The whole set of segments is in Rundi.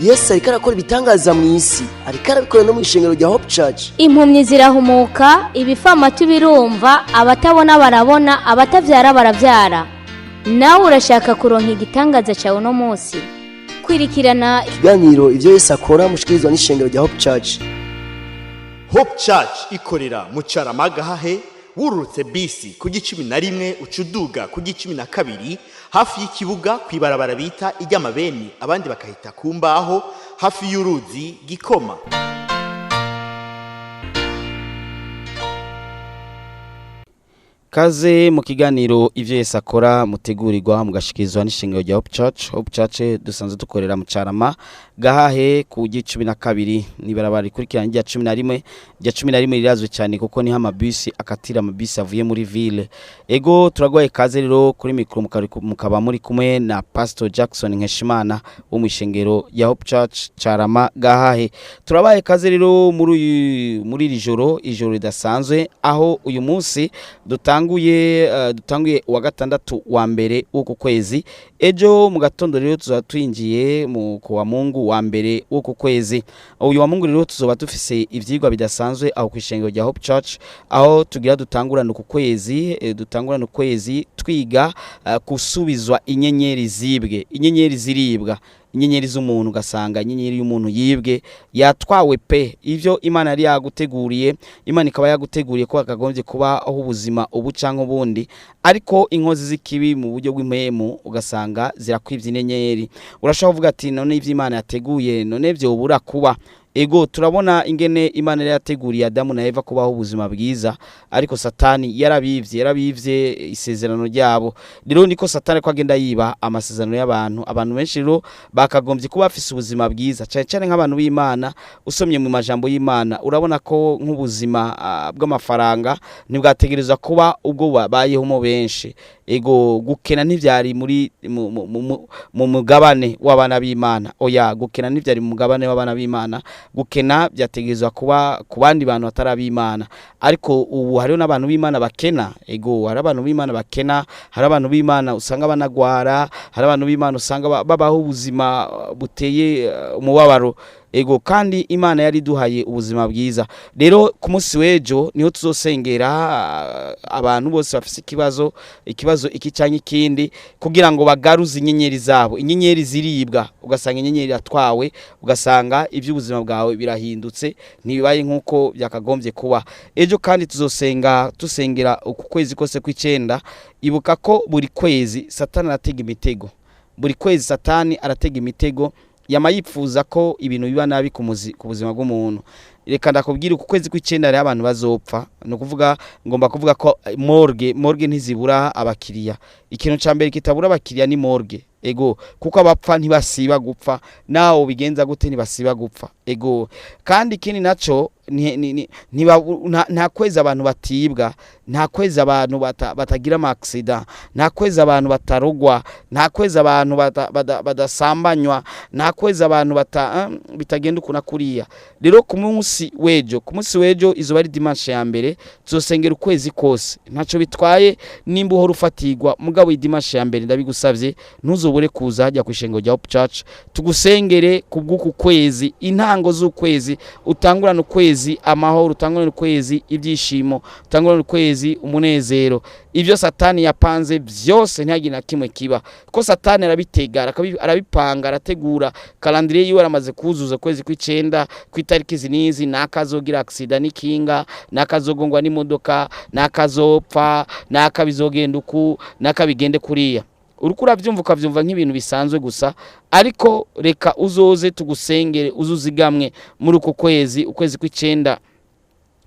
Yesu ariko arakora ibitangaza mu isi, ariko arabikora no mu ishengero rya Hope Church. Impumyi zirahumuka, ibifamatu birumva, abatabona barabona, abatabyara barabyara. Nawe urashaka kuronka igitangaza cyawe uno munsi? Kwirikirana ikiganiro Ibyo Yesu Akora mushikirizwa n'ishengero rya Hope Church. Hope Church ikorera mu Carama Gahahe. Wururutse bisi ku 11, uca uduga ku 12, hafi y'ikibuga, ku ibarabara bita iry'amabeni, abandi bakahita ku mbaho, hafi y'uruzi Gikoma. Kaze mu kiganiro Ivyo Yesu Akora, mutegurirwa mugashikirizwa n'ishengero rya Hope Church. Hope Church dusanzwe dukorera mu Carama Gahahe ku 12, nibarabara rikurikirana rya 11. Rya 11 rirazwi cyane kuko niho amabisi akatira, amabisi avuye muri ville. Ego, turagwaye kaze rero. Kuri mikro mukaba muri kumwe na Pastor Jackson Nkeshimana wo mu ishengero ya Hope Church Carama Gahahe. Turabaye kaze rero muri iri joro, ijoro ridasanzwe, aho uyu munsi dutanguye uwa gatandatu wa mbere w'uku kwezi. Ejo mu gatondo rero tuzaba twinjiye mu kuwa Mungu wa mbere w'uku kwezi. Uyu wa Mungu rero tuzoba dufise ivyigwa bidasanzwe aho ku ishengero rya Hope Church, aho tugira dutangurana uku kwezi, dutangurana ukwezi twiga gusubizwa inyenyeri zibwe. Inyenyeri ziribwa, inyenyeri z'umuntu, ugasanga inyenyeri y'umuntu yibwe, yatwawe pe. Ivyo Imana yari yaguteguriye, Imana ikaba yaguteguriye ko hakagombye kuba aho ubuzima ubu canke ubundi, ariko inkozi z'ikibi mu buryo bw'impemu ugasanga zirakwivye inyenyeri. Urashobora kuvuga ati: "None ivyo Imana yateguye, none vyobura kuba?" Ego, turabona ingene Imana yari yateguriye Adamu na Eva kubaho ubuzima bwiza, ariko Satani yarabivye isezerano ryabo. Rero niko Satani ko agenda yiba amasezerano y'abantu. Abantu benshi rero bakagombye kuba bafise ubuzima bwiza, cyane cyane nk'abantu b'Imana. Usomye mu majambo y'Imana urabona ko nk'ubuzima bw'amafaranga ntibwategerezwa kuba ubwo babayeho benshi. Ego, gukena ntivyari muri mu mugabane w'abana b'Imana. Oya, gukena ntivyari mu mugabane w'abana b'Imana. Gukena byategerezwa kuba ku bandi bantu batari ab'Imana, ariko ubu hariho n'abantu b'Imana bakena. Ego, hari abantu b'Imana bakena, hari abantu b'Imana usanga banagwara, hari abantu b'Imana usanga babaho ubuzima buteye umubabaro. Ego, kandi Imana yari iduhaye ubuzima bwiza. Rero ku munsi w'ejo niho tuzosengera abantu bose bafise ikibazo iki cyangwa ikindi, kugira ngo bagaruze inyenyeri zabo. Inyenyeri ziribwa, ugasanga inyenyeri yatwawe, ugasanga iby'ubuzima bwawe birahindutse, ntibibaye nk'uko byakagombye kuba. Ejo kandi tuzosenga, tusengera uku kwezi kose kw'icenda. Ibuka ko buri kwezi Satani aratega imitego, buri kwezi Satani aratega imitego, yama yipfuza ko ibintu biba nabi ku buzima bw'umuntu. Reka ndakubwira, uku kwezi kw'icenda hariho abantu bazopfa. Ni ukuvuga, ngomba kuvuga ko morgue ntizibura abakiriya. Ikintu ca mbere kitabura abakiriya ni morgue. Ego, kuko abapfa ntibasiba gupfa, nawe bigenza gute ntibasiba gupfa. Ego, kandi ikindi naco nta kwezi abantu batibwa, nta kwezi abantu batagira ama accident, nta kwezi abantu batarogwa, nta kwezi abantu badasambanywa, nta kwezi abantu bitagenda ukuna kuriya. Rero ku munsi w'ejo izoba ari dimanche ya mbere, tuzosengera ukwezi kose. Ntaco bitwaye nimba uhora ufatirwa, mugabo iyi dimanche ya mbere ndabigusavye, ntuzobure kuza hajya ku ishengero rya Hope Church, tugusengere kubw'uku kwezi, intango z'ukwezi, utangurane ukwezi amahoro, utangurane ukwezi ibyishimo, utangurane ukwezi umunezero. Ibyo Satani yapanze byose ntihagire na kimwe kiba, ko Satani arabitega, arabipanga, arategura calendrier yiwe, aramaze kuzuza ukwezi kw'icenda ku itariki izi n'izi: nakazogira accident n'ikinga, nakazogongwa n'imodoka, nakazopfa, nakabizogenda uku, nakabigende kuriya. Uriko uravyumva, ukavyumva nk'ibintu bisanzwe gusa, ariko reka uzoze tugusengere, uzuzigamwe muri uku kwezi, ukwezi kw'icenda.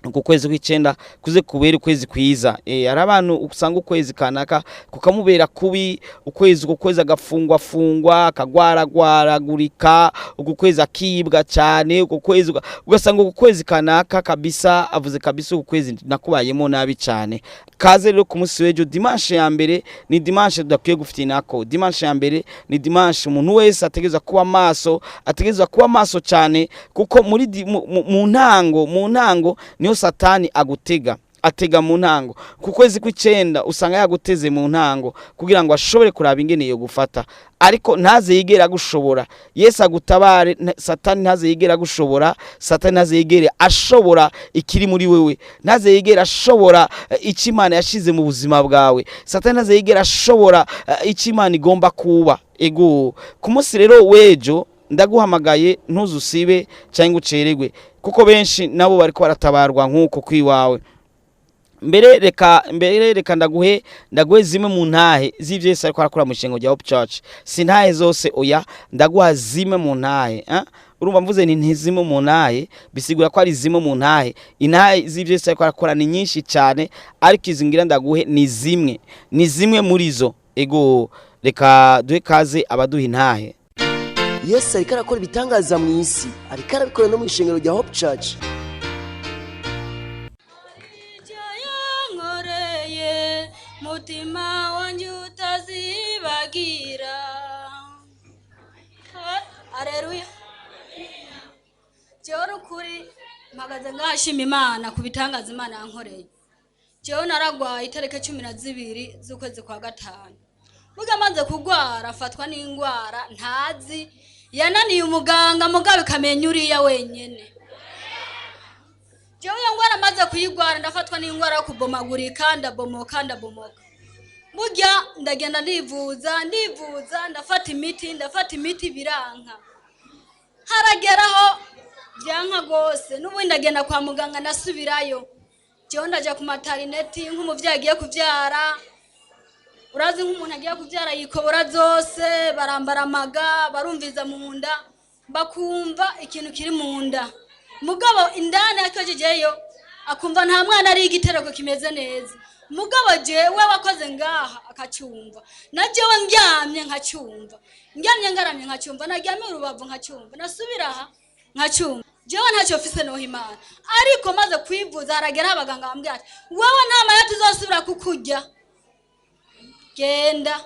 Uku kwezi kw'icenda kuze kubera ukwezi kwiza. Hari abantu usanga ukwezi kanaka kukamubera kubi, ukwezi, uku kwezi agafungwa fungwa, akagwaragwaragurika, uku kwezi akibwa cyane, uku kwezi ugasanga uku kwezi kanaka kabisa avuze kabisa: "Uku kwezi nakubayemo nabi cyane." Kaze rero ku munsi w'ejo, dimanche ya mbere ni dimanche tudakwiye gufitinako. Dimanche ya mbere ni dimanche umuntu wese ategerezwa kuba maso, ategerezwa kuba maso cyane, kuko muri di, mu, mu, mu ntango niho Satani agutega. Atega mu ntango. Ku kwezi kw'icenda usanga yaguteze mu ntango kugira ngo ashobore kuraba ingene yo gufata, ariko ntaze yigera gushobora. Yesu agutabare. Satani ntaze yigera gushobora. Satani ntaze yigere ashobora ikiri muri wewe, ntaze yigera ashobora icyo Imana yashize mu buzima bwawe. Satani ntaze yigera ashobora icyo Imana igomba kuba. Ego, ku munsi rero w'ejo ndaguhamagaye, ntuzusibe cyangwa ucererwe, kuko benshi nabo bariko baratabarwa nk'uko kwiwawe. Mbere reka ndaguhe zimwe mu ntahe z'ivyo Yesu ariko arakora mu ishengo rya Hope Church. Si ntahe zose, oya, ndaguha zimwe mu ntahe. Urumva mvuze nti zimwe mu ntahe, bisigura ko ari zimwe mu ntahe. Intahe z'ivyo Yesu ariko arakora ni nyinshi cyane, ariko izi ngira ndaguhe ni zimwe muri zo. Ego, reka duhe kaze abaduha intahe. Yesu ariko arakora ibitangaza mu isi, ariko arabikora no mu ishengero rya Hope Church. Icyo yankoreye, mutima wanjye utazibagira. Areruya. Jewe ukuri mpagaze ngashima Imana ku bitangaza Imana yankoreye. Jewe naragwaye itariki 12 z'ukwezi kwa gatanu. Burya amaze kugwara afatwa n'indwara ntazi yananiye umuganga, mugabo ikamenya uriya wenyene. Jewe iyo ngwara amaze kuyigwara, ndafatwa n'indwara yo kubomagurika, ndabomoka, ndabomoka. Burya ndagenda ndivuza, ndivuza, ndafata imiti, ndafata imiti, biranka. Harageraho byanka rwose, n'ubundi ndagenda kwa muganga, ndasubirayo. Jewe ndaja ku maternité nk'umuvyeyi agiye kuvyara. Urazi nk'umuntu agiye kuvyara yikobora zose, barambara amaga, barumviza mu nda, bakumva ikintu kiri mu nda, mugabo indani akojejeyo akumva nta mwana ari, igitereko kimeze neza. Mugabo jewe wakoze ngaha akacyumva, na jewe ndyamye nkacyumva, ndyamye ngaramye nkacyumva, naryamye urubavu nkacyumva, nasubira aha nkacyumva. Jewe ntacyo mfise noha Imana, ariko maze kwivuza haragera abaganga bambwira ati: "Wewe nta maya tuzosubira kukurya, genda."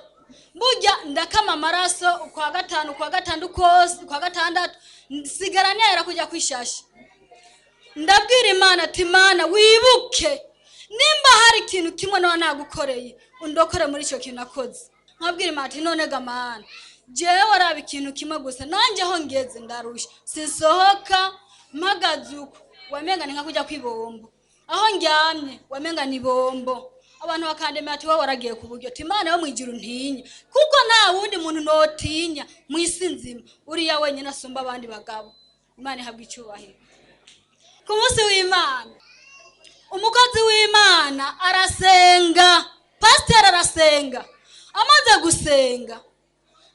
Burya ndakama amaraso ukwa gatanu, ukwa gatandatu kose, ukwa gatandatu nsigara nera kujya kwishasha. Ndabwira Imana ati: "Imana, wibuke nimba hari ikintu kimwe nawe nagukoreye, undokore muri icyo kintu nakoze." Nkabwira Imana ati: "None ga Mana, jewe waraba ikintu kimwe gusa, nanjye aho ngeze ndarusha, sinsohoka, mpagaze uko wamenga ni nka kujya kwibombo, aho ndyamye wamenga ni bombo." Abantu bakandemera ati: "Wowe waragiye ku buryo." Ati: "Imana yo mu ijuru ntinya, kuko nta wundi muntu notinya mu isi nzima, uriya wenyine asumba abandi bagabo." Imana ihabwa icyubahiro. Ku munsi w'Imana umukozi w'Imana arasenga, pasiteri arasenga. Amaze gusenga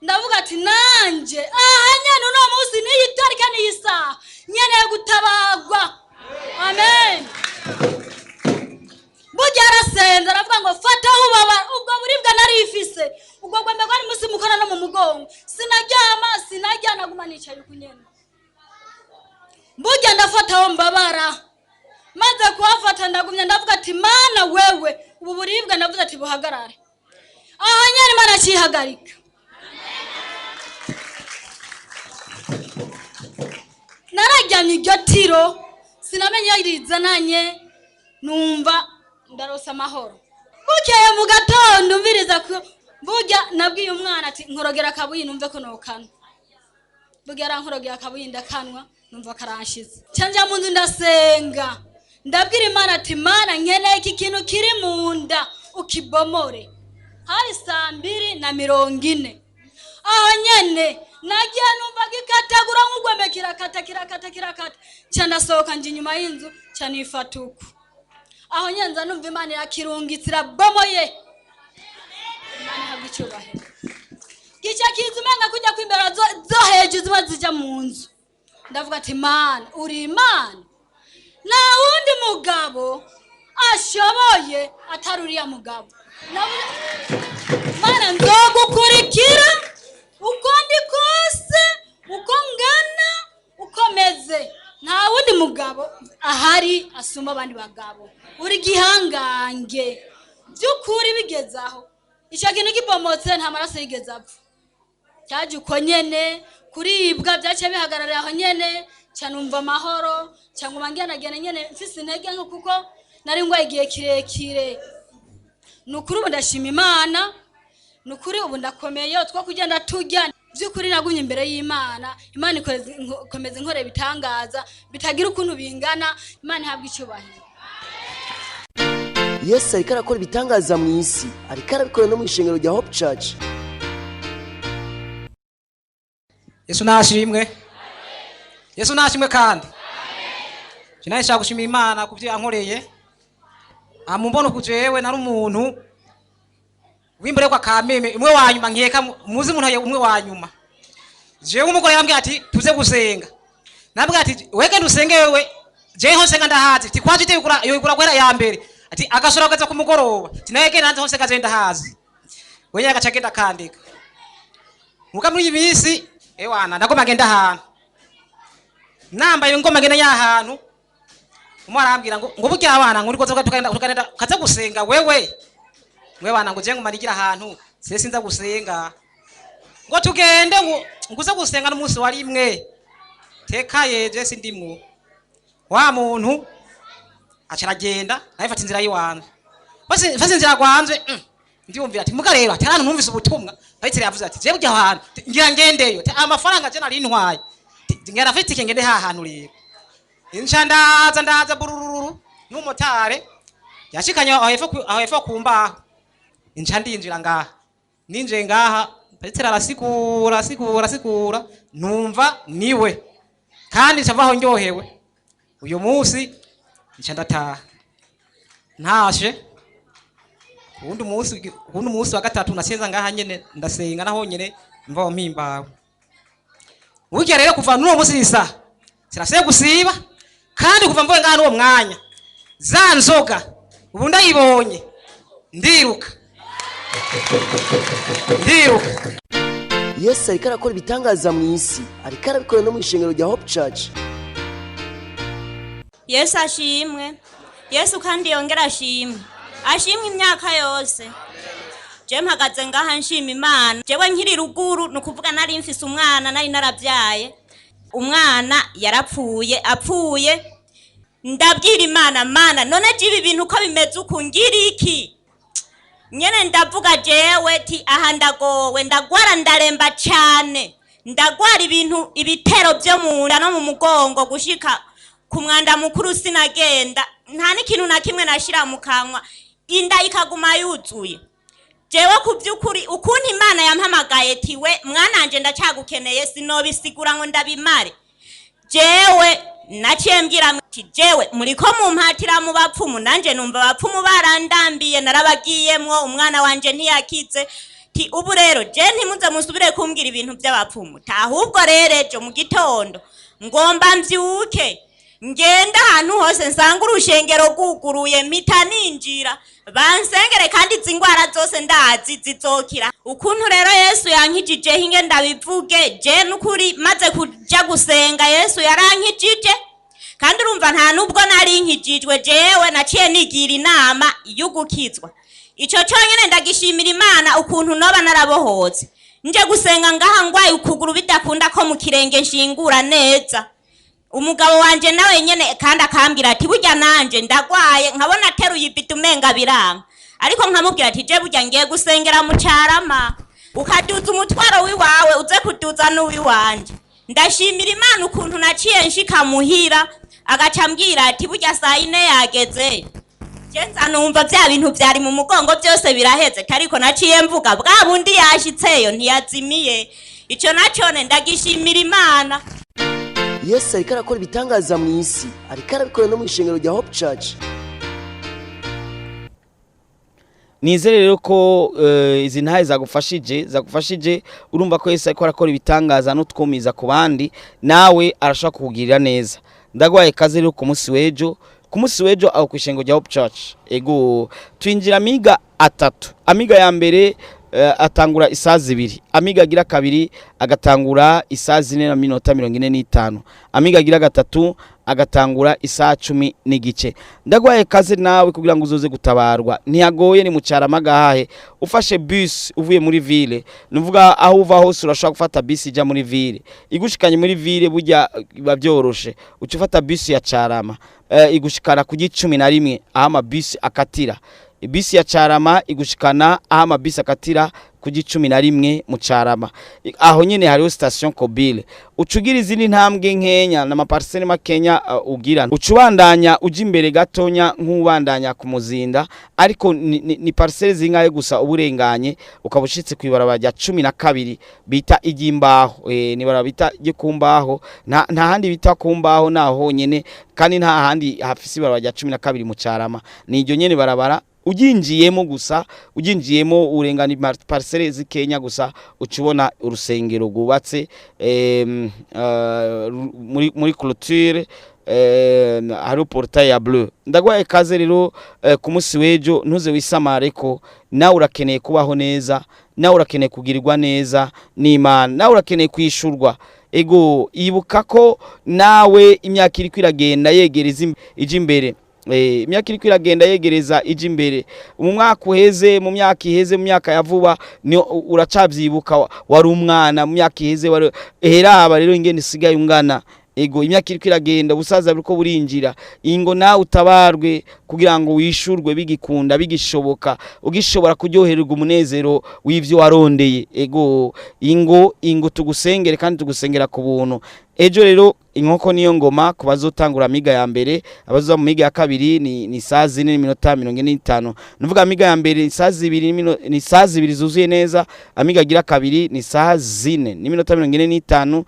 ndavuga ati: "Nanjye aha nyene uno munsi, n'iyi tariki, n'iyi saha, nkeneye gutabagwa." Amen. Burya arasenze, aravuga ngo: "Fata aho ubabara." Ubwo buribwa narifise, ubwo gwembe bwari munsi mukora no mu mugongo, sinaryama, sinarya, naguma nicaye uku nyene. Burya ndafata aho mbabara. Maze kuhafata ndagumya ndavuga ati: "Mana wewe, ubu buribwa," ndavuze ati, "buhagarare." Aho nyene Imana acihagarika. Nararyamye iryo tiro sinamenye iyo rizananye, numva ndarosa amahoro. Bukeye mu gatondo, umviriza ko burya nabwiye umwana ati: "Nkorogera akabuyi numve ko nokanwa." Burya arankorogera akabuyi, ndakanwa, numva karanshize. Nca mu nzu ndasenga, ndabwira Imana ati: "Mana, nkeneye iki kintu kiri mu nda ukibomore." Hari 2:40. Aho nyene nagiye numva gikatagura nk'ugwembe, kirakata, kirakata, kirakata. Nca ndasohoka, nja inyuma y'inzu, nca nifata uku. Aho nyene nza numva Imana irakirungitse, irabomoye. Imana ihabwa icyubahiro. Gica kiza umenga kujya kwimbera zo hejuru ziba zija mu nzu. Ndavuga ati: "Mana, uri Imana, nta wundi mugabo ashoboye atari uriya mugabo. Mana, nzogukurikira uko ndi kose, uko ngana, uko meze. Nta wundi mugabo ahari asumba abandi bagabo, uri gihangange by'ukuri." Bigeze aho icyo kintu gibomotse, nta maraso yigeze apfa, cyaje uko nyene. Kuribwa byaciye bihagararira aho nyene. Nca numva amahoro, nca nguma ngendagenda nyene mfise intege nke, kuko Nari ngwaye igihe kirekire. Ni ukuri ubu ndashima Imana, ni ukuri ubu ndakomeye, two kugenda turya. By'ukuri nagumye imbere y'Imana, Imana ikomeza inkorera ibitangaza bitagira ukuntu bingana. Imana ihabwa icyubahiro. Yesu ariko arakora ibitangaza mu isi, ariko arabikora no mu ishengero rya Hope Church. Yesu nashimwe, Yesu nashimwe. Kandi je nshaka gushimira Imana ku byo yankoreye. Amumbona uku, jewe nari umuntu w'imborekwa kameme, umwe wa nyuma nkeka muzi umuntu umwe wa nyuma. Jewe umugore yambwiye ati tuze gusenga, nabwiye ati wege ndusenge wewe, jewe ho nsenga ndahazi. Ati kwaje ite yigura guhera ya mbere, ati agasura kugeza ku mugoroba, ati nawe genda hanze ho nsenga je ndahazi. Wenye agaca agenda akandika muga muri iyi minsi ewana ndagomba ngenda ahantu nambaye, ngomba ngenda ya hantu. Umwe arambwira ngo burya abana ngo uriko tukagenda tukagenda kaza gusenga wewe mwe bana, ngo je ngo marigira ahantu se sinza gusenga, ngo tugende ngo nguze gusenga n'umunsi wa rimwe tekaye je sindimwo. Wa muntu aca aragenda, nawe fata inzira yiwanje, basi fata inzira gwanje. Ndiyumvira ati muga rero ati hano numvise ubutumwa Petero yavuze ati je burya aho hantu ngira ngendeyo, ati amafaranga je nari ntwaye, ati ngira afite itike ngende ha hantu. Rero nca ndaza ndaza burururu n'umotare yashikanye aho hepfo aho hepfo ku mbaho, nca ndinjira ngaha. Ninjiye ngaha, Petero arasigura asigura asigura, numva niwe, kandi nca mvaho ndyohewe. Uyu munsi nca ndataha. Ntashe kuwundi munsi wa gatatu nasenza ngaha nyene, ndasenga naho nyene mvaho mpimbawe. Burya rero kuva n'uwo munsi isaha sinasubiye gusiba, kandi kuva mvuye ngaha n'uwo mwanya za nzoga ubu ndayibonye ndiruka, ndiruka. Yesu ariko arakora ibitangaza mu isi, ariko arabikora no mu ishengero rya Hope Church. Yesu ashimwe, Yesu kandi yongera ashimwe, ashimwe imyaka yose. Je mpagaze ngaha nshima Imana. Jewe nkiri ruguru, ni ukuvuga nari mfise umwana, nari narabyaye umwana, yarapfuye. Apfuye ndabwira Imana: "Mana, none je ibi bintu uko bimeze uku ngira iki?" Nyene ndavuga jewe ti aha ndagowe, ndagwara, ndaremba cane, ndagwara ibintu ibitero byo mu nda no mu mugongo gushika ku mwanda mukuru. Sinagenda, nta n'ikintu na kimwe nashira mu kanwa, inda ikaguma yuzuye. Jewe ku by'ukuri ukuntu Imana yampamagaye tiwe mwananje ndacyagukeneye, sinobisigura ngo ndabimare. Jewe naciye mbwira ati jewe muriko mumpatira mu bapfumu, nanje numva abapfumu barandambiye, narabagiyemwo, umwana wanje ntiyakize. Ti ubu rero je ntimuze musubire kumbwira ibintu by'abapfumu, ta ahubwo rero ejo mu gitondo ngomba mvyuke ngenda ahantu hose nsanga urushengero rwuguruye, mpita ninjira bansengere, kandi izi ndwara zose ndazi zizokira. Ukuntu rero Yesu yankijijeho inge ndabivuge, je n'ukuri maze kuja gusenga Yesu yarankijije. Kandi urumva nta nubwo nari nkijijwe, jewe naciye nigira inama y'ugukizwa. Ico conyene ndagishimira Imana ukuntu noba narabohotse. Nje gusenga ngaha ngwaye ukuguru bidakunda ko mu kirenge nshingura neza, umugabo wanje nawe nyene kandi akambwira ati burya nanje ndagwaye, nkabona ateruye ibido umenga biranga, ariko nkamubwira ati je burya ngiye gusengera mu Carama, ukaduza umutwaro wiwawe uze kuduza n'uwiwanje. Ndashimira Imana ukuntu naciye nshika muhira agaca ambwira ati burya saa yine yageze. Je nza numva vya bintu vyari mu mugongo byose biraheze, ariko naciye mvuga bwa bundi yashitseyo ntiyazimiye. Ico nacone ndagishimira Imana. Yesu ariko arakora ibitangaza mu isi, ariko arabikora no mu ishengero rya Hope Church. Nizere rero ko izi ntahe zagufashije. Urumva ko Yesu ariko arakora ibitangaza n'utwumiza ku bandi, nawe arashobora kukugirira neza. Ndagwaye kaze rero ku munsi w'ejo aho ku ishengo rya Hope Church. Ego, twinjira amiga atatu. Amiga ya mbere atangura isaha 2, amiga agira kabiri agatangura isaha 4 na minota 45, amiga agira gatatu. Agatangura isaha 10:15. Ndagwaye kaze nawe kugira ngo uzoze gutabarwa. Ntiyagoye, ni mu Carama gahahe. Ufashe bus uvuye muri ville, nuvuga aho uva hose urashobora gufata bus ija muri ville, igushikanye muri ville. Burya biba byoroshe, uca ufata bus ya Carama, igushikana ku 11 aho amabisi akatira. Bisi ya Carama igushikana aho amabisi akatira ku 11 mu Carama. Aho nyene hariho station Kobile. Ucugira izindi ntambwe nkenya n'amaparcelle makenya, ugira ucubandanya uja imbere gatonya nk'ubandanya ku Muzinda, ariko ni parcelle zingahe gusa uburenganye, ukaba ushitse kw'ibarabara rya 12 bita iry'imbaho. Ni barabara bita ryo ku mbaho. Nta handi bita ku mbaho, naho honyene, kandi nta handi hafise ibarabara rya 12 mu Carama, ni iryo nyene barabara. Uginjiyemo gusa, uginjiyemo urengana parcelle zikenya gusa, ucubona urusengero rwubatse muri clôture, hari portail ya bleu. Ndagwaye kaze rero ku munsi w'ejo, ntuze wisamare ko nawe urakeneye kubaho neza, nawe urakeneye kugirirwa neza n'Imana, nawe urakeneye kwishurwa. Ego, ibuka ko nawe imyaka iri kwiragenda yegereza ija imbere. Imyaka iri kwiragenda yegereza ija imbere. Mu mwaka uheze, mu myaka iheze, mu myaka ya vuba, ni uracavyibuka wari umwana mu myaka iheze, wari heraba rero ingene isigaye ungana. Ego, imyaka iri kwiragenda, ubusaza buriko burinjira. Ingo nawe utabarwe kugira ngo wishurwe bigikunda, bigishoboka, ugishobora kuryohererwa umunezero w'ivyo warondeye. Ego, ingo, ingo tugusengere kandi tugusengera ku buntu. Ejo rero inkoko niyo ngoma ku bazotangura amiga ya mbere. Abazoza mu miga ya kabiri ni saa 4:45. Nuvuga amiga ya mbere ni saa 2 ni saa 2 zuzuye neza. Amiga agira kabiri ni saa 4:45.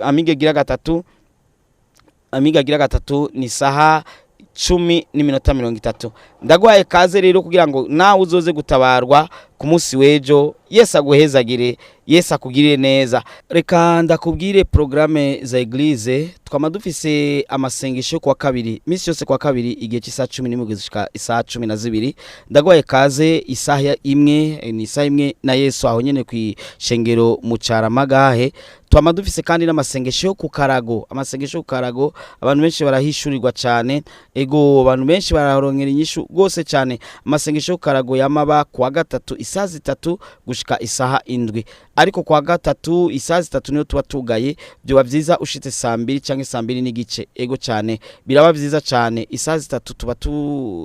Amiga agira gatatu ni saha 10:30. Ndagwaye kaze rero kugira ngo nawe uzoze gutabarwa ku munsi w'ejo. Yesu aguhezagire, Yesu akugirire neza. Reka ndakubwire programme za église. Twama dufise amasengesho kwa kabiri, misi yose kwa kabiri, igihe cy'isaha 11 gushika isaha 12. Ndagwaye kaze, isaha imwe, ni isaha imwe na Yesu, aho nyene kwishengero mu Caramagahe. Twama dufise kandi n'amasengesho yo ku karago. Amasengesho yo ku karago, abantu benshi barahishurirwa cyane. Ego, abantu benshi bararonkera inyishu rwose cyane. Amasengesho yo ku karago yamaba kuwa gatatu isaha 3 gushika isaha 7, ariko kwa gatatu isaha 3 niyo tuba tugaye. Byoba byiza ushitse saa 2 cyangwa saa 2:30. Ego cyane, biraba byiza cyane. Isaha 3 tuba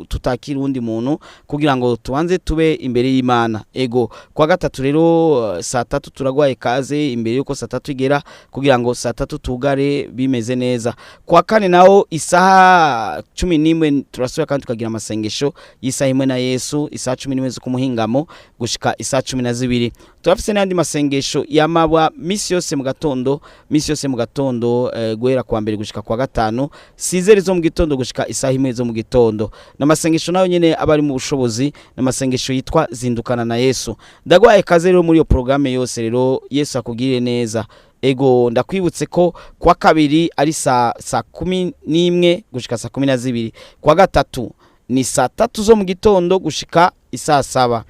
tutakira uwundi muntu kugira ngo tubanze tube imbere y'Imana. Ego, kwa gatatu rero saa 3 turagwaye kaze, imbere yuko saa 3 igera, kugira ngo saa 3 tugare bimeze neza. Kwa kane naho isaha 11 turasubira kandi tukagira amasengesho y'isaha imwe na Yesu, isaha 11 zo kumuhingamo gushika isaha 12. Turafise n'andi masengesho yamabwa misi yose mu gatondo, misi yose mu gatondo, guhera kwa mbere gushika kwa gatanu, 6h zo mu gitondo gushika isaha 1 zo mu gitondo. N'amasengesho nayo nyene aba ari mu bushobozi, n'amasengesho yitwa Zindukana na Yesu. Ndagwaye kaze rero muri iyo programme yose. Rero Yesu akugirire neza. Ego, ndakwibutse ko kwa kabiri ari saa 11 gushika saa 12. Kwa gatatu ni saa 3 zo mu gitondo gushika isaa 7.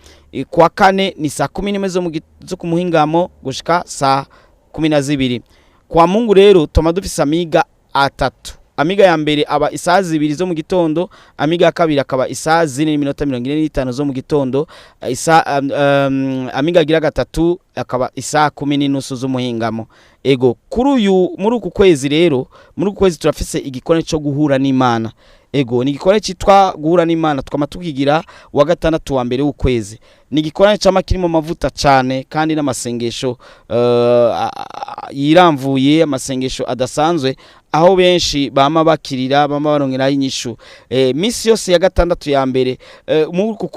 Kwa kane ni saa 11 zo ku muhingamo gushika saa 12. Kwa Mungu rero tuma dufise amiga atatu. Amiga ya mbere aba isaha 2 zo mu gitondo, amiga ya kabiri akaba isaha 4:45 zo mu gitondo, amiga agira gatatu akaba isaha 10:30 z'umuhingamo. Ego, kuri uyu muri uku kwezi rero, muri uku kwezi turafise igikorane cyo guhura n'Imana. Ego, ni igikorane cyitwa Guhura n'Imana, twama tukigira wa gatandatu wa mbere w'ukwezi. Ni igikorane cama kirimo amavuta cane kandi n'amasengesho yiramvuye, amasengesho adasanzwe, aho benshi bama bakirira, bama barongeraho inyishu. Misi yose ya gatandatu ya mbere muri uku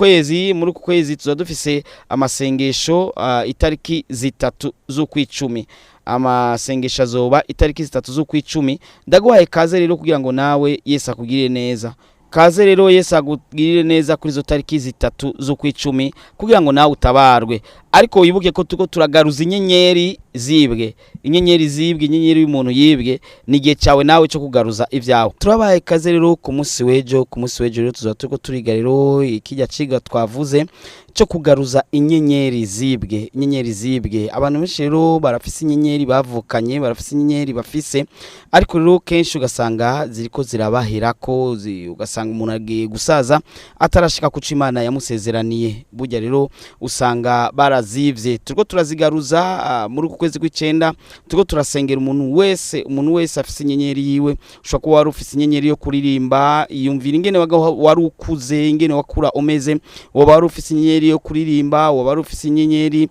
kwezi tuza dufise amasengesho itariki 3 z'ukwicumi. Amasengesho azoba itariki 3 z'ukwicumi. Ndaguhaye kaze rero kugira ngo nawe Yesu akugirire neza. Kaze rero, Yesu akugirire neza kuri izo tariki 3 z'ukwicumi kugira ngo nawe utabarwe. Ariko wibuke ko tuko turagaruza inyenyeri zibwe, inyenyeri zibwe, inyenyeri y'umuntu yibwe. Ni igihe cyawe nawe cyo kugaruza ibyawe. Turabaye kaze rero ku munsi w'ejo. Ku munsi w'ejo rero tuzaba turiko turiga rero ikijya ciga twavuze cyo kugaruza inyenyeri zibwe, inyenyeri zibwe. Abantu benshi rero barafise inyenyeri bavukanye, barafise inyenyeri bafise, ariko rero kenshi ugasanga ziriko zirabaherako, ugasanga umuntu agiye gusaza atarashika kuco Imana yamusezeraniye. Burya rero usanga barazivye. Turiko turazigaruza muri uku kwezi kw'icenda. Turiko turasengera umuntu wese, umuntu wese afise inyenyeri yiwe. Ushobora kuba wari ufise inyenyeri yo kuririmba, iyumvira ingene wari ukuze, ingene wakura umeze. Woba wari ufise inyenyeri yo kuririmba, woba wari ufise inyenyeri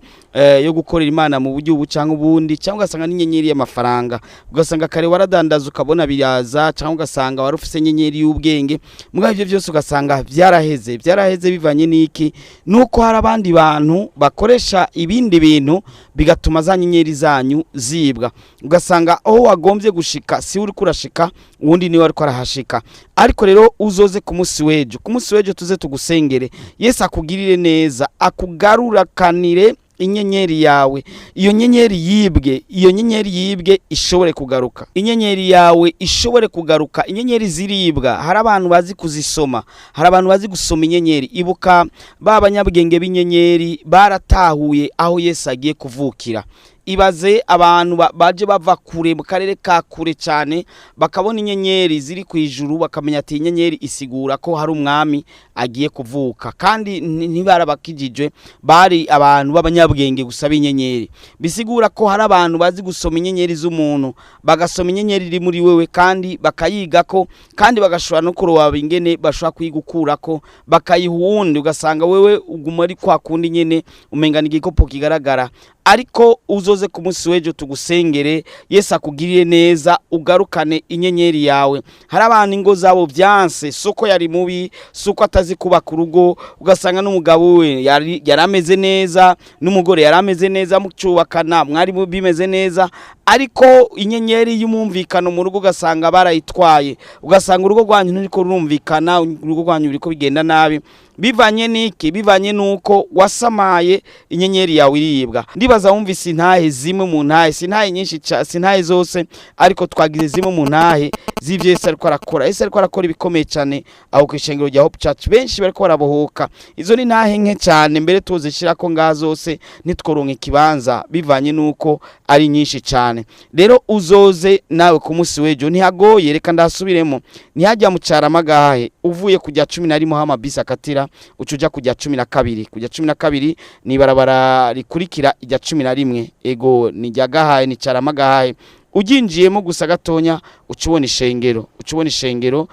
yo gukorera Imana mu buryo ubu cyangwa ubundi, cyangwa ugasanga n'inyenyeri y'amafaranga, ugasanga kare waradandaza ukabona biraza, cyangwa ugasanga wari ufise inyenyeri y'ubwenge. Mugabo ibyo byose ugasanga byaraheze, byaraheze bivanye n'iki? Nuko hari abandi bantu bakoresha ibindi bintu bigatuma za nyenyeri zanyu zibwa, ugasanga aho wagombye gushika si uri kurashika, uwundi niwe ariko arahashika. Ariko rero uzoze ku munsi w'ejo, ku munsi w'ejo tuze tugusengere, Yesu akugirire neza, akugarurakanire inyenyeri yawe. Iyo nyenyeri yibwe, iyo nyenyeri yibwe ishobore kugaruka, inyenyeri yawe ishobore kugaruka. Inyenyeri ziribwa, hari abantu bazi kuzisoma, hari abantu bazi gusoma inyenyeri. Ibuka ba banyabwenge b'inyenyeri baratahuye aho Yesu agiye kuvukira. Ibaze abantu baje bava kure, mu karere ka kure cyane, bakabona inyenyeri ziri ku ijuru, bakamenya ati inyenyeri isigura ko hari umwami agiye kuvuka. Kandi ntibarabakijijwe, bari abantu b'abanyabwenge gusa b'inyenyeri. Bisigura ko hari abantu bazi gusoma inyenyeri z'umuntu, bagasoma inyenyeri iri muri wewe kandi bakayigako, kandi bagashobora no kuroba ingene bashobora kuyigukurako bakayiha uwundi, ugasanga wewe uguma ari kwa kundi nyene, umenga ni igikopo kigaragara. Ariko uzoze ku munsi w'ejo tugusengere, Yesu akugirire neza, ugarukane inyenyeri yawe. Hari abantu ingo zabo byanse, soko yari mubi, suko atazi kubaka urugo, ugasanga n'umugabo we yari ameze neza, n'umugore yari ameze neza, mucyubakana mwari bimeze neza, ariko inyenyeri y'umumvikano mu rugo ugasanga barayitwaye, ugasanga urugo rwanyu ntiriko rurumvikana, urugo rwanyu ruriko bigenda nabi. Bivanye n'iki? Bivanye n'uko wasamaye, inyenyeri yawe iribwa. Ndibaza wumvise intahe, zimwe mu ntahe, si intahe nyinshi, si intahe zose, ariko twagize zimwe mu ntahe z'ivyo Yesu ariko arakora. Yesu ariko arakora ibikomeye cyane aho ku ishengero rya Hope Church, benshi bariko barabohoka. Izo ni ntahe nke cyane, mbere tuzishirako ngaha zose ntitworonka ikibanza, bivanye n'uko ari nyinshi cyane. Rero uzoze nawe ku munsi w'ejo, ntihagoye. Reka ndasubiremo: ntihajya mu Caramagahe, uvuye kujya 11 aho amabisi akatira, uca uja kujya 12. Kujya 12 ni ibarabara rikurikira ijya 11. Ego, ni rya Gahahe, ni Caramagahe. Uginjiyemo gusa gatonya uca ubona ishengero, uca ubona ishengero,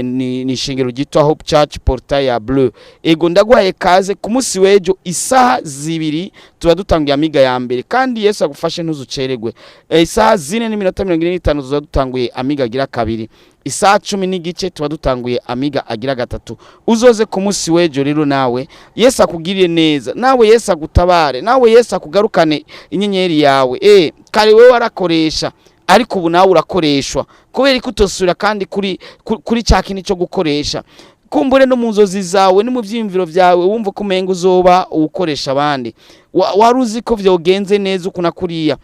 ni ishengero ryitwa Hope Church, portail ya bleu. Ego, ndaguhaye kaze ku munsi w'ejo isaha 2 tuba dutanguye amiga ya mbere, kandi Yesu agufashe ntuzuceregwe. Isaha 4:45 tuba dutanguye amiga agira kabiri, isaha 10:15 tuba dutanguye amiga agira gatatu. Uzoze ku munsi w'ejo rero nawe Yesu akugirire neza, nawe Yesu agutabare, nawe Yesu akugarukane inyenyeri yawe. Kare wewe warakoresha, ariko ubu nawe urakoreshwa. Kubera ko utosubira kandi kuri cya kintu cyo gukoresha, kumbure no mu nzozi zawe no mu byiyumviro byawe wumva ko umenga uzoba uwukoresha abandi. Wari uzi ko vyogenze neza uku na kuriya,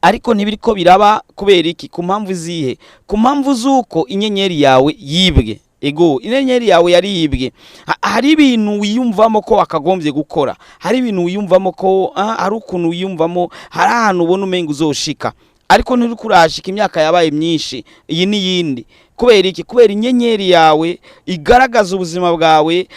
ariko ntibiriko biraba. Kubera iki? Ku mpamvu zihe? Ku mpamvu z'uko inyenyeri yawe yibwe. Ego, inyenyeri yawe yaribwe. Hari ibintu wiyumvamo ko wakagombye gukora, hari ibintu wiyumvamo ko hari ukuntu wiyumvamo, hari ahantu ubona umenga uzoshika, ariko nturiko urahashika. Imyaka yabaye myinshi iyi n'iyindi. Kubera iki? Kubera inyenyeri yawe igaragaza ubuzima bwawe,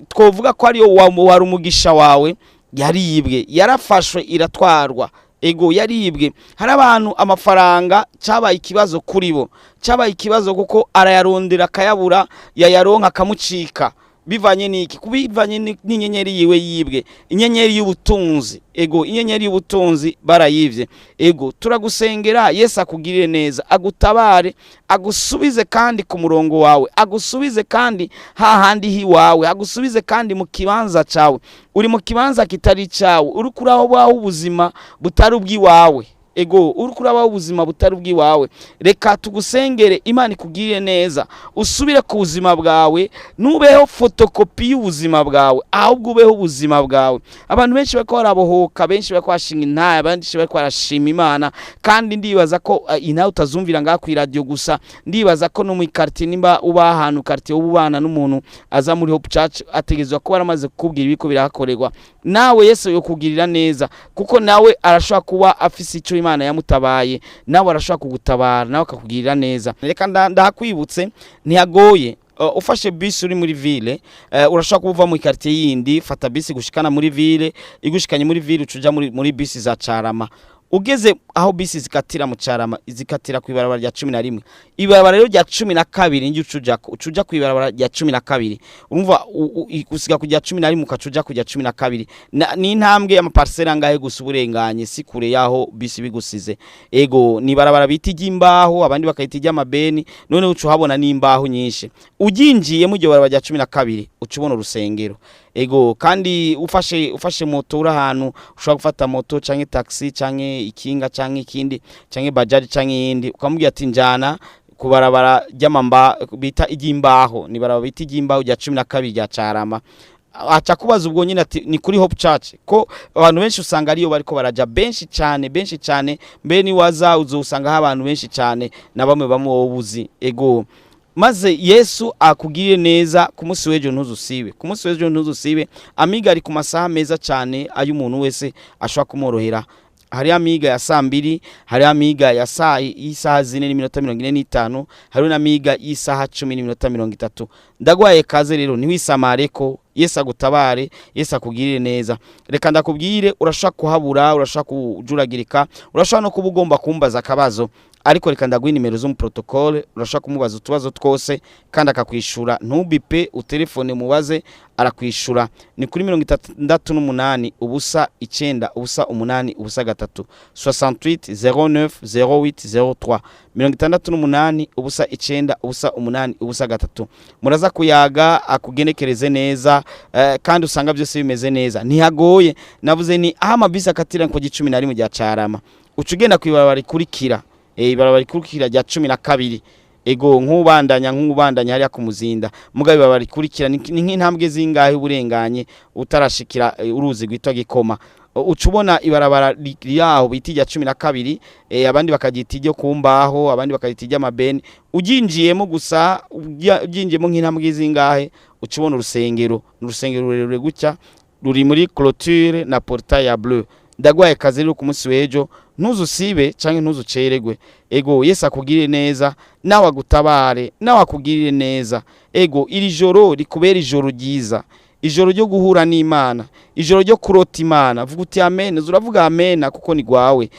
twovuga ko ariyo wari umugisha wawe, yaribwe, yarafashwe, iratwarwa. Ego, yaribwe. Hari abantu amafaranga cyabaye ikibazo kuri bo, cyabaye ikibazo kuko arayarondera akayabura, yayaronka akamucika. Bivanye n'iki? Kubivanye n'inyenyeri yiwe yibwe, inyenyeri y'ubutunzi. Ego, inyenyeri y'ubutunzi barayivye. Ego, turagusengera, Yesu akugirire neza, agutabare, agusubize kandi ku murongo wawe, agusubize kandi hahandi hiwawe, agusubize kandi mu kibanza cawe. Uri mu kibanza kitari cawe, uri kuraho baho ubuzima butari ubw'iwawe. Ego, uriko urabaho ubuzima butari ubw'iwawe. Reka tugusengere, Imana ikugirire neza, usubire ku buzima bwawe. Nubeho fotokopi y'ubuzima bwawe, ahubwo ubeho ubuzima bwawe. Abantu benshi bariko barabohoka, benshi bariko barashinga intahe, benshi bariko barashima Imana. Kandi ndibaza ko intahe utazumvira ngaha ku iradiyo gusa. Ndibaza ko no mu quartier, nimba uba ahantu quartier uba ubana n'umuntu aza muri Hope Church, ategerezwa kuba aramaze kukubwira ibiko birahakorerwa. Nawe Yesu yokugirira neza, kuko nawe arashobora kuba afise icyo Imana yamutabaye, nawe arashobora kugutabara, nawe akakugirira neza. Reka ndahakwibutse, ntihagoye. Ufashe bisi uri muri ville, urashobora kuba uva mu quartier yindi, fata bisi gushikana muri ville, igushikanye muri ville ucuja muri bisi za Carama. Ugeze aho bisi zikatira mu Carama, zikatira ku ibarabara rya 11. Ibarabara rero rya 12 niryo ucuja ku ibarabara rya 12. Urumva gusiga ku rya 11 ukacuja ku rya 12. Ni intambwe y'amaparcelle angahe gusa uburenganye, si kure yaho bisi bigusize. Ego, ni ibarabara bita iry'imbaho, abandi bakayita iry'amabeni. None uca uhabona n'imbaho nyinshi. Uryinjiye mu iryo barabara rya 12, uca ubona urusengero. Ego, kandi ufashe moto, uri ahantu ushobora gufata moto canke taxi canke ikinga canke ikindi canke bajaji canke iyindi, ukamubwira ati njana ku barabara ry'amamba bita iry'imbaho, ni barabara bita iry'imbaho rya 12 rya Carama. Aca kubaza ubwo nyine ati ni kuri Hope Church, ko abantu benshi usanga ariyo bariko baraja, benshi cyane, benshi cyane. Mbe ni waza uzosanga abantu benshi cyane na bamwe bamwe wowe uzi. Ego, maze Yesu akugirire neza. Ku munsi w'ejo ntuzusibe, ku munsi w'ejo ntuzusibe. Amiga ari ku masaha meza cyane ay'umuntu wese ashobora kumworohera. Hari amiga ya saa 2, hari amiga ya saa y'isaha 4:45, hari n'amiga y'isaha 10:30. Ndagwaye kaze rero, ntiwisamare ko Yesu agutabare, Yesu akugirire neza. Reka ndakubwire, urashobora kuhabura, urashobora kujuragirika, urashobora no kuba ugomba kumbaza akabazo, ariko reka ndaguha nimero zo mu protocole. Urashobora kumubaza utubazo twose kandi akakwishura. Ntubipe, utelefone mubaze, arakwishura. Ni kuri 68 0 9 0 8 0 3, 68 09 08 03, 68 0 9 0 8 0 3. Muraza kuyaga, akugenekereze neza, kandi usanga byose bimeze neza. Ntihagoye, navuze ni aho amabisi akatira ku 11 rya Carama, uca ugenda kw'ibarabara rikurikira, ibarabara rikurikira rya 12. Ego, nk'ubandanya hariya ku Muzinda, mugabo ibarabara rikurikira ni nk'intambwe zingahe uburenganye utarashikira uruzi rwitwa Gikoma, uca ubona ibarabara ryaho bita irya 12, abandi bakaryita iryo ku mbaho, abandi bakaryita iry'amabeni. Uryinjiyemo gusa, uryinjiyemo nk'intambwe zingahe, uca ubona urusengero. Ni urusengero rurerure gutya, ruri muri clôture na portail ya bleu. Ndagwaye kazi rero, ku munsi w'ejo ntuzusibe canke ntuzuceregwe. Ego, Yesu akugirire neza, nawe agutabare, nawe akugirire neza. Ego, iri joro rikubera ijoro ryiza, ijoro ryo guhura n'Imana, ijoro ryo kurota Imana. Vuga uti amen, uravuga amen kuko ni gwawe.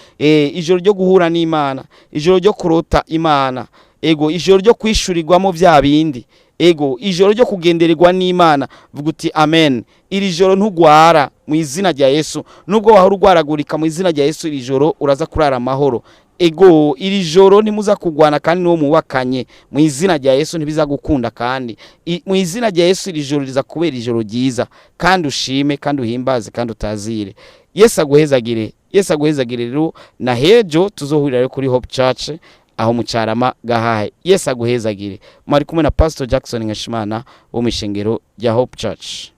Ijoro ryo guhura n'Imana, ijoro ryo kurota Imana. Ego, ijoro ryo kwishurirwamo vya bindi. Ego, ijoro ryo kugendererwa n'Imana. Vuga uti amen. Iri joro ntugwara mu izina rya Yesu. Nubwo wahora ugwaragurika, mu izina rya Yesu iri joro uraza kurara amahoro. Ego, iri joro ntimuza kugwana kandi n'uwo mubakanye, mu izina rya Yesu ntibiza gukunda. Kandi mu izina rya Yesu iri joro riza kubera ijoro ryiza, kandi ushime, kandi uhimbaze, kandi utazire. Yesu aguhezagire, Yesu aguhezagire. Rero na hejo tuzohurira rero kuri Hope Church aho mu Carama Gahahe. Yesu aguhezagire. Mwari kumwe na Pastor Jackson Nkeshimana wo mu ishengero rya Hope Church.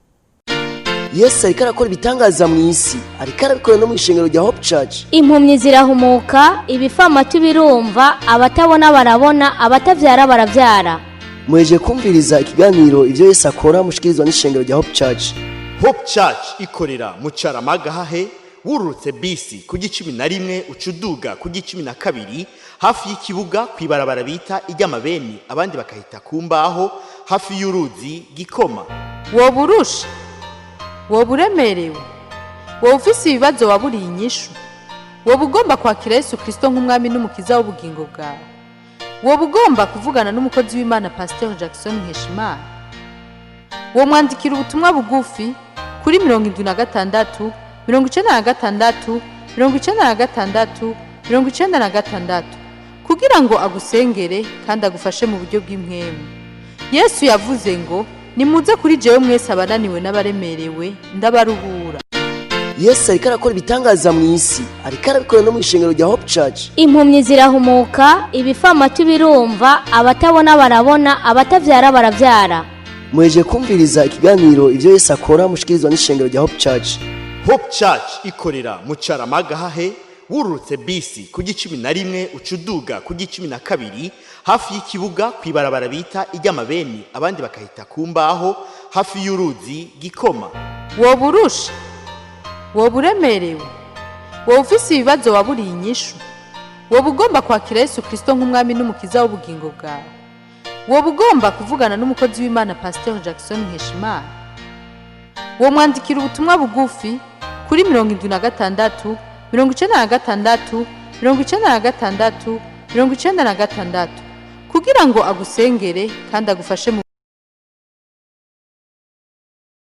Yesu ariko arakora ibitangaza mu isi, ariko arabikora no mu ishengero rya Hope Church. Impumyi zirahumuka, ibifamatu birumva, abatabona barabona, abatabyara barabyara. Muheje kumviriza ikiganiro Ibyo Yesu Akora, mushikirizwa n'ishengero rya Hope Church. Hope Church ikorera mu Carama Gahahe. Wururutse bisi ku 11, uca uduga ku 12, hafi y'ikibuga, ku ibarabara bita iry'amabeni, abandi bakahita ku mbaho, hafi y'uruzi Gikoma. Woba urusha, woba uremerewe, woba ufise ibibazo waburiye inyishu, woba ugomba kwakira Yesu Kirisito nk'umwami n'umukiza w'ubugingo bwawe, woba ugomba kuvugana n'umukozi w'Imana Pasiteri Jackson Nkeshimana, womwandikira ubutumwa bugufi kuri 76 96 96 96 kugira ngo agusengere kandi agufashe mu buryo bw'impwemu. Yesu yavuze ngo: "Nimuze kuri jewe mwese abananiwe n'abaremerewe, ndabaruhura." Yesu ariko arakora ibitangaza mu isi, ariko arabikora no mu ishengero rya Hope Church. Impumyi zirahumuka, ibifamatu birumva, abatabona barabona, abatavyara baravyara. Muheje kumviriza ikiganiro ivyo Yesu akora mushikirizwa n'ishengero rya Hope Church. Hope Church ikorera mu Caramaga hahe wururutse bisi ku gicumi na rimwe ucuduga ku gicumi na kabiri hafi y'ikibuga kw'ibarabara bita iry'amabeni, abandi bakahita ku mbaho, hafi y'uruzi Gikoma. Woba urusha, woba uremerewe, woba ufise ibibazo waburiye inyishu, woba ugomba kwakira Yesu Kristo nk'umwami n'umukiza w'ubugingo bwawe, woba ugomba kuvugana n'umukozi w'Imana Pasteur Jackson Nkeshimana, womwandikira ubutumwa bugufi kuri 76 96 96 96 kugira ngo agusengere kandi agufashe mu